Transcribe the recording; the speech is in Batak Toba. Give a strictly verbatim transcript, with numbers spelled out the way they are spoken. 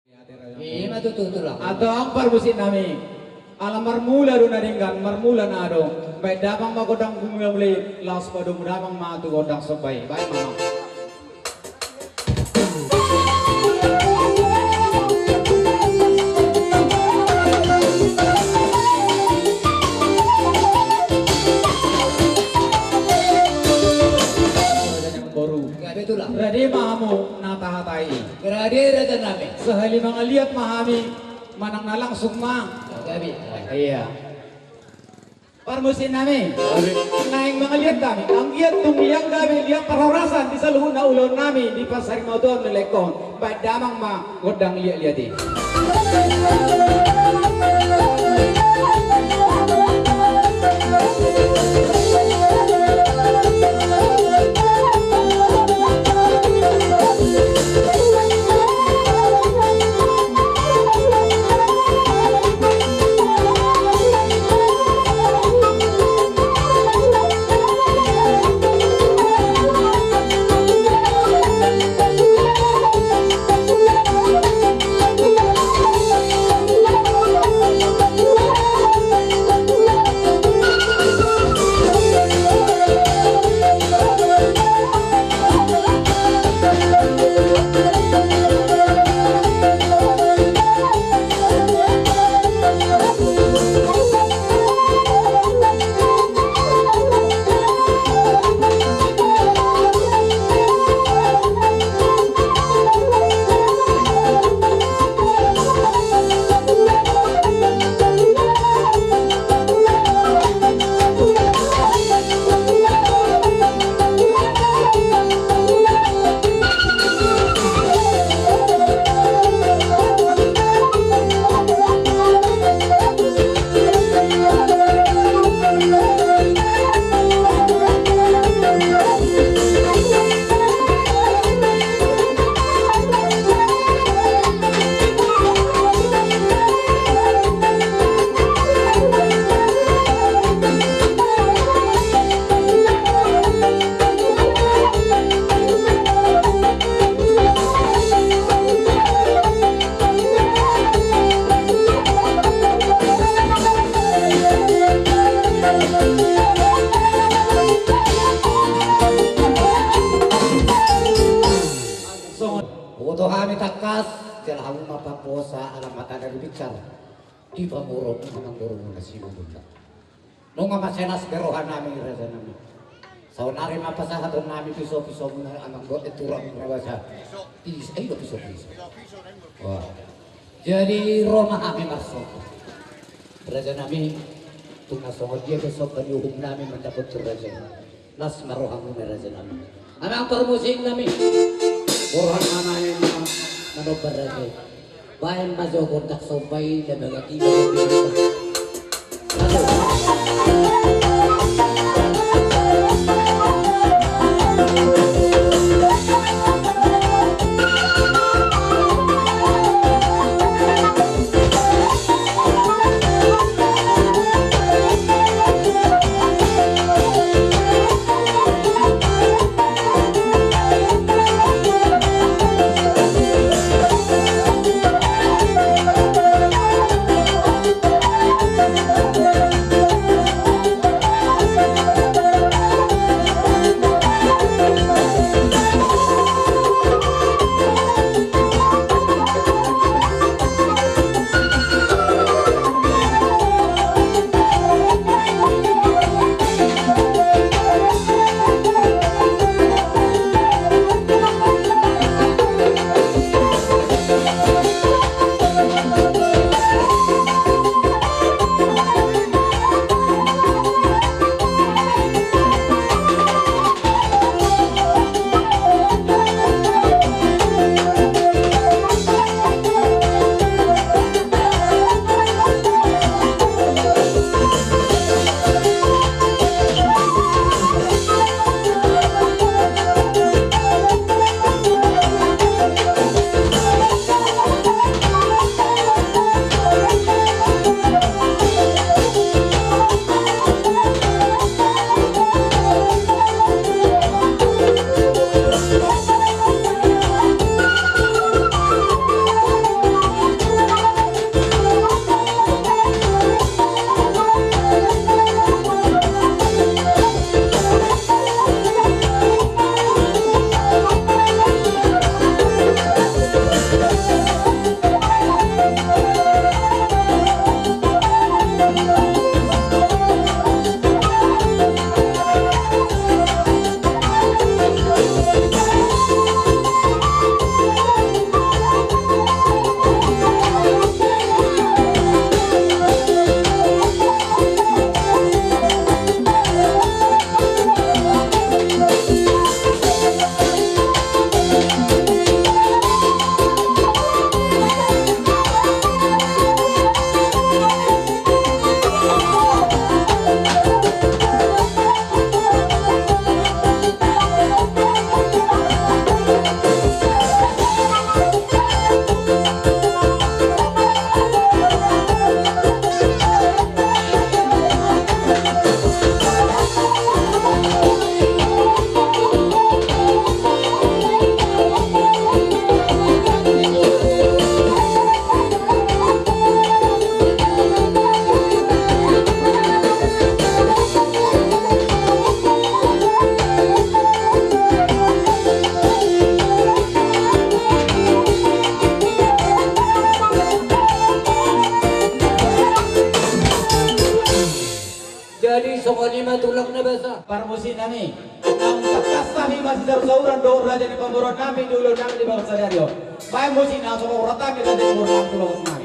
Ima tutu, Tulang. Antong parmusik nami. Ala marmula do na denggan, marmula na adong. Baen damang ma gondang mulai, laos padomu damang ma tu gondang somba i. Baen ma. Boru. Gabe, Tulang. Rade ma hamu na tahatai. Rade, raja nami. Sahali mangaliat ma hami, manang na langsung ma. Gabe. Ia. Parmusik nami. Gabe. Naeng mangaliat hami. Anggiat tung liang gabe, liang parhorasan di saluhutna ulaon nami di pansarimaoton ni laengkon. Baen damang ma gondang liat-liat i. Songon. Huboto hami tangkas, jala hamu ma pambosa ala mata dari bicar. Di pamoruon na manggoru na simagunda. Nunga mansai las be roha nami, raja nami. Saonari ma pasahaton nami piso-piso muna, amang dohot turang na basa. Piso, i do piso-piso. Wah. Jadi ro ma hami marsomba. Raja nami, tung na songon dia pe somba ni uhum nami mandapothon raja. Las ma rohamuna, raja nami. Amang parmusik nami. Borhat ma nami ma manomba raja i. Baen ma jo gondang somba i na bagak i. Musik nami, naung tangkas hami masisaur-sauran dohot raja ni pamoruon nami di ulaon nami di bagas sadari on. Baen musik na so pamoruon nami raja ni pamoruon nami tu bagas na.